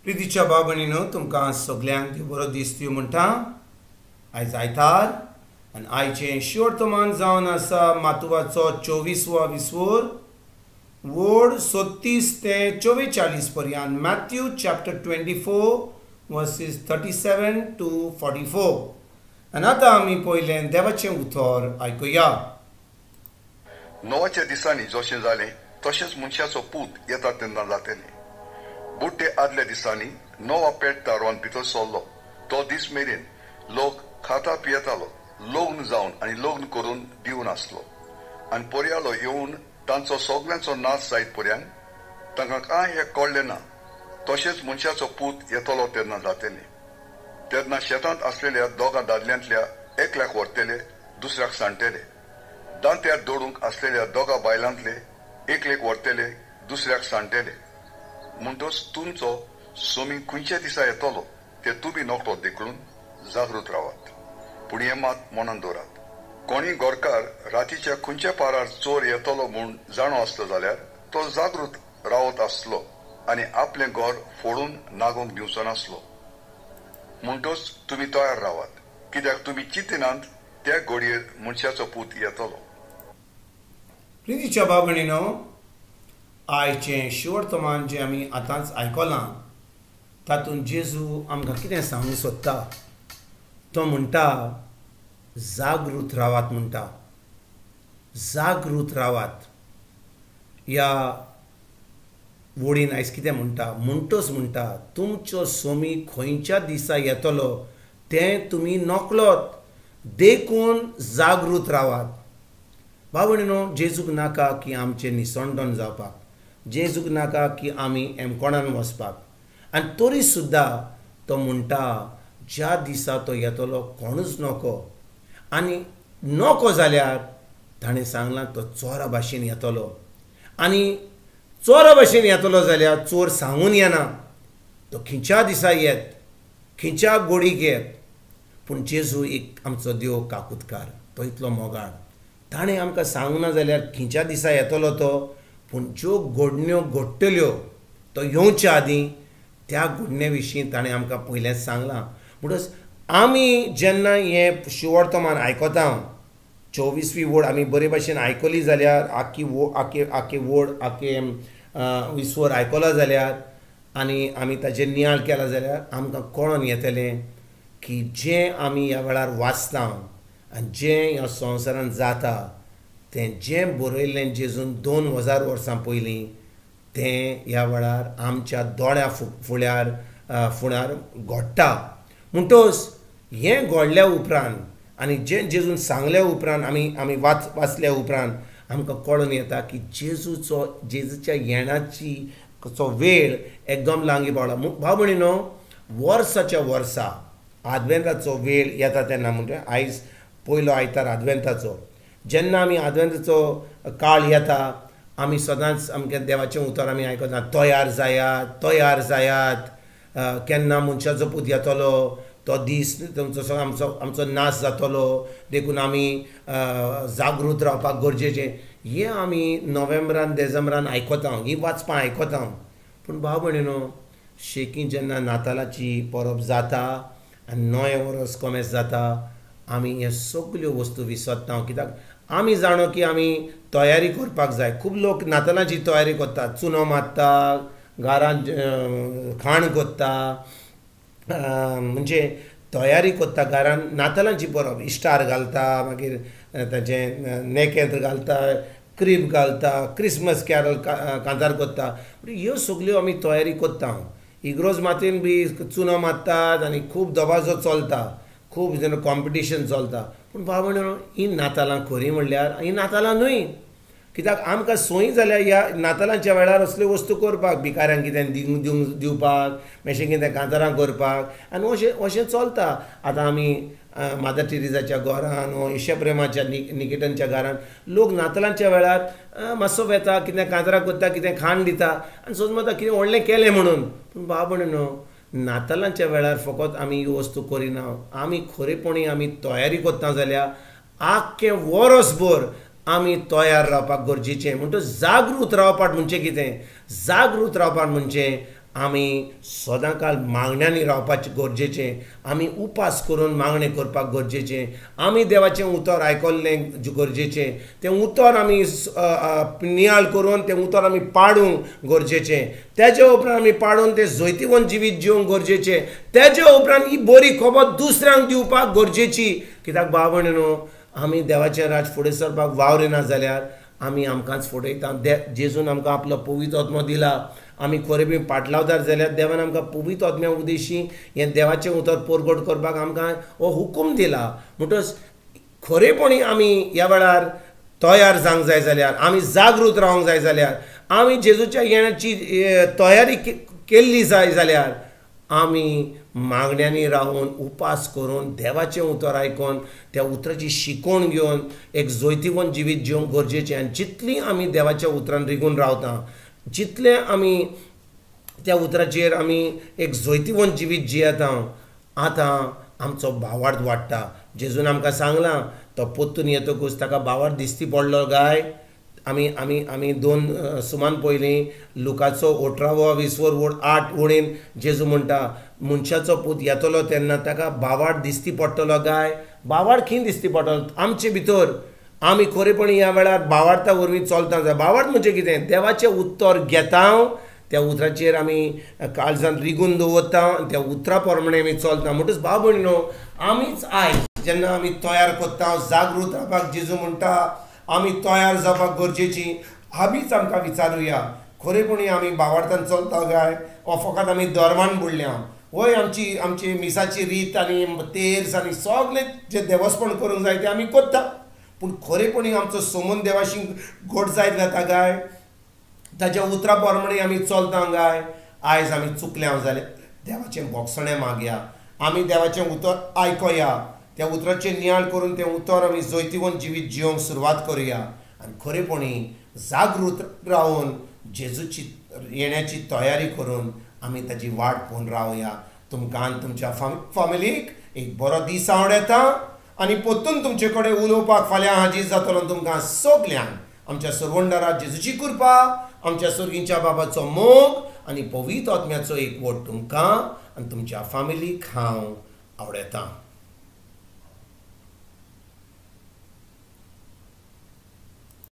प्रितीच्या भाव भयणीनो, तुमकां सगल्यांक देव बरो दीस दिवं म्हणटा। आयज आयतार आनी आयचें शिवर्तमान जावन आसा मातुवाचो 24वो विस्वोर वोड 36 ते 44 पर्यंत, मॅथ्यू चॅप्टर 24 वर्सीस 37 टू 44। आनी आतां आमी पयलें देवाचें उतर आयकुया। नोवाच्या दिसांनी जशें जालें तशेंच मनशाचो पूत येता तेन्ना जातलें। बुड्डे आदल्या दिसांनी नोवा पेटता रोवन भितर सरलो तो दीस मेरेन लोक खाता पियेतालो, लग्न जावन आनी लग्न करून दिवन आसलो आनी पर्यालो येवन तांचो सगल्यांचो नाश जायत पर्यंत तांकां कांय हें कळ्ळें ना। तशेंच मनशाचो पूत येतलो तेन्ना जातलें। तेन्ना शेतांत आसलेल्या दोगां दादल्यांतल्या एकल्याक व्हरतले, दुसऱ्याक सांडटले। दांत्यार दोडूंक आसलेल्या दोगां बायलांतले एकलेक व्हरतले, दुसऱ्याक सांडटले। म्हणटच तुमचो सोमी खंयच्या दिसा येतलो ते तुमी नकळो देखून जागृत रावात। पूण हें मात मनान दवरात, कोणी गोरकार रातीच्या खंयच्या पारार चोर येतलो म्हूण जाणो आसलो जाल्यार तो जागृत रावत आसलो आनी आपलें घर फोडून नागोवंक दिवचो नासलो। म्हणटच तुमी तयार रावात, कित्याक तुमी चिंतिनात त्या घडयेर मनशाचो पूत येतलो। प्रितीच्या भाव भयणीनो, आयचें शिवर्तमान जें आमी आतांच आयकलां तातूंत जेजू आमकां कितें सांगूंक सोदता? तो म्हणटा जागृत रावात म्हणटा, जागृत रावात। ह्या वडीन आयज कितें म्हणटा? म्हणटच म्हणटा तुमचो सोमी खंयच्या दिसा येतलो तें तुमी नकळत, देखून जागृत रावात। भाव भयणीनो, जेजूक नाका की आमचें निसंडण जावपाक, जेजूक नाका की आमी एमकोणान वचपाक, आनी तरी सुद्दां तो म्हणटा ज्या दिसा तो येतलो कोणूच नको, आनी नको जाल्यार ताणें सांगलां तो चोरा भाशेन येतलो, आनी चोरा भाशेन येतलो जाल्यार चोर सांगून येना तो खंयच्या दिसा येत, खंयच्या गोडीक येत। पूण जेजू एक आमचो देव काकुतकार, तो इतलो मोगाळ, ताणें आमकां सांगूना जाल्यार खंयच्या दिसा येतलो तो, पूण ज्यो घडण्यो घडटल्यो तो येवच्या आदीं त्या घडणे विशीं ताणें आमकां पयलेंच सांगलां। म्हणटच आमी जेन्ना हें शिवर्तमान आयकता, 24वी वोड आमी बरे भाशेन आयकली जाल्यार, आखी वो आखे आखे वोड आखे विस्वर आयकलो जाल्यार आनी आमी ताजेर नियाळ केला जाल्यार आमकां कळोन येतलें की जें आमी ह्या वेळार वाचता आनी जें ह्या संवसारांत जाता तें जें बरयल्लें जेजून 2000 वर्सां पयलीं तें ह्या वेळार आमच्या दोळ्या फुड्यार फुडार घडटा। म्हणटच हें घडल्या उपरांत आनी जें जेजून सांगल्या उपरांत आमी आमी वाचल्या उपरांत आमकां कळून येता की जेजूचो जेजूच्या येणाची चो वेळ एकदम लागीं पावला। भाव भयणीनो, वर्साच्या वर्सा आदवेंताचो वेळ येता तेन्ना, म्हणजे आयज पयलो आयतार आदवेंताचो, जेन्ना आमी आदवेंताचो काळ येता आमी सदांच आमच्या देवाचें उतर आमी आयकता, तयार जायात, तयार जायात, केन्ना मनशाचो पूत येतलो तो दीस तुमचो सगळो आमचो आमचो नाश जातलो, देखून आमी जागृत रावपाक गरजेचें। हें आमी नोव्हेंबरान डिसेंबरान आयकता, ही वाचपां आयकता। पूण भाव भयणीनो, शेकी जेन्ना नातालाची परब जाता आनी नवें वर्स कोमेस जाता आमी हे सगल्यो वस्तू विसरता, कित्याक आमी जाणो की आमी तयारी करपाक जाय। खूब लोक नातालांची तयारी करतात, चुनो मारता, घरांत खाण करता, म्हणजे तयारी करता घरान नातालांची परब, इश्टार घालता, मागीर ताचें नेकेंत्र घालता, क्रीब घालता, क्रिसमस कॅरल कांतार करता, ह्यो सगल्यो आमी तयारी करता। इग्रोज मातयेन बी चुनो मारतात आनी खूब दबाजो चलता, खूब जेन्ना कॉम्पिटिशन चलता। पूण भाव भयणीनो, ही नातालां खरीं म्हणल्यार ही नातालां न्हय, कित्याक आमकां सोय जाल्यार ह्या नातालांच्या वेळार असल्यो वस्तू करपाक, भिकाऱ्यांक कितें दिवंक दिवपाक, मातशें कितें कांतारां करपाक, आनी अशें अशें चलता। आतां आमी मादर टेरेजाच्या घरान वो ईशप्रेमाच्या निकेतनच्या घरान लोक नातालांच्या वेळार मातसो वेता, कितें कांतारां करता, कितें खाण दिता आनी सोज मारता कितें व्हडलें केलें म्हणून। पूण भाव भयणीनो, नातालांच्या वेळार फकत आमी ह्यो वस्तू करिना, आमी खरेपणी आमी तयारी करता जाल्यार आख्खें वरसभर आमी तयार रावपाक गरजेचें। म्हणटच जागृत रावपाक म्हणजे कितें? जागृत रावपाक म्हणजे आमी सदांकाल मागण्यांनी रावपाचें गरजेचें, आमी उपास करून मागणें करपाक गरजेचें, आमी देवाचें उतर आयकल्लें गरजेचें, तें उतर आमी नियाळ करून तें उतर आमी पाडूंक गरजेचें, तेजे उपरांत आमी पाडून तें जैतिवंत जिवीत जिवंक गरजेचें, तेजे उपरांत ही बरी खबर दुसऱ्यांक दिवपाक गरजेची। कित्याक भाव भयणी न्हू, आमी देवाचें राज फुडें सरपाक वावर येना जाल्यार आमी आमकांच फटयता। जेजून आमकां आपलो पवित्र आत्मो दिला, आमी खरें बी पाटलावदार जाल्यार देवान आमकां पवित्र आत्म्या उद्देशी हें देवाचें उतर परगट करपाक आमकां हो हुकूम दिला। म्हणटच खरेपणी आमी ह्या वेळार तयार जावंक जाय जाल्यार, आमी जागृत रावंक जाय जाल्यार, आमी जेजूच्या येण्याची तयारी केल्ली जाय जाल्यार आमी मागण्यांनी रावन उपास करून देवाचें उतर आयकून त्या उतराची शिकवण घेवन एक जैतिवंत जिवीत जिवंक गरजेचें। आनी जितली आमी देवाच्या उतरान रिगून रावता, जितलें आमी त्या उतराचेर आमी एक जैतिवंत जिवीत जियेता, आतां आमचो भावार्थ वाडटा। जेजून आमकां सांगलां तो पोत्तून येतकूच ताका भावार्थ दिसती पडलो काय। आमी आमी आमी दोन सुमान पयलीं लुकाचो 18वो 20 वोड 8 वळीन जेजू म्हणटा, मनशाचो पूत येतलो तेन्ना ताका भावार्थ दिसती पडटलो काय। भावार्थ खंय दिसती पडटलो? आमचे भितर। आमी खरेपणी ह्या वेळार भावार्था वरवीं चलता जाय। भावार्थ म्हणजे कितें? देवाचें उत्तर घेता, त्या उतराचेर आमी काळजान रिगून दवरता आनी त्या उतरा प्रमाणे आमी चलता। म्हणटच भाव भयणी न्हू, आमीच आयज जेन्ना आमी तयार करता जागृत रावपाक जेजू म्हणटा आमी तयार जावपाक गरजेची, आमीच आमकां विचारुया खरेपणी आमी भावार्थान चलता काय वा फकत आमी धर्मान बुडल्या। वय आमची आमची मिसाची रीत आनी तेर्स आनी सगळें जें देवस्पण करूंक जाय तें आमी करता, पूण खरेपणी आमचो सोमन देवाशी गोड जायत वता काय, ताच्या उतरा प्रमाणे आमी चलता काय। आयज आमी चुकल्या जाल्यार देवाचें भोगसणें मागया, आमी देवाचें उतर आयकोया, त्या उतराचें नियाळ करून तें उतर आमी जैतिवंत जिवीत जिवंक सुरवात करुया आनी खरेपणी जागृत रावन जेजूची येण्याची तयारी करून आमी ताची वाट पळोवन रावया। तुमकां आनी तुमच्या फामिलीक एक बरो दीस आवडटा आनी परतून तुमचे कडेन उलोवपाक फाल्यां हाजीर जातलो। तुमकां सगल्यांक आमच्या सरवंडारा जेजूची कृपा, आमच्या सर्गींच्या बाबाचो मोग आनी पवित्र आत्म्याचो एकवट तुमकां आनी तुमच्या फामिलीक हांव आवडटा।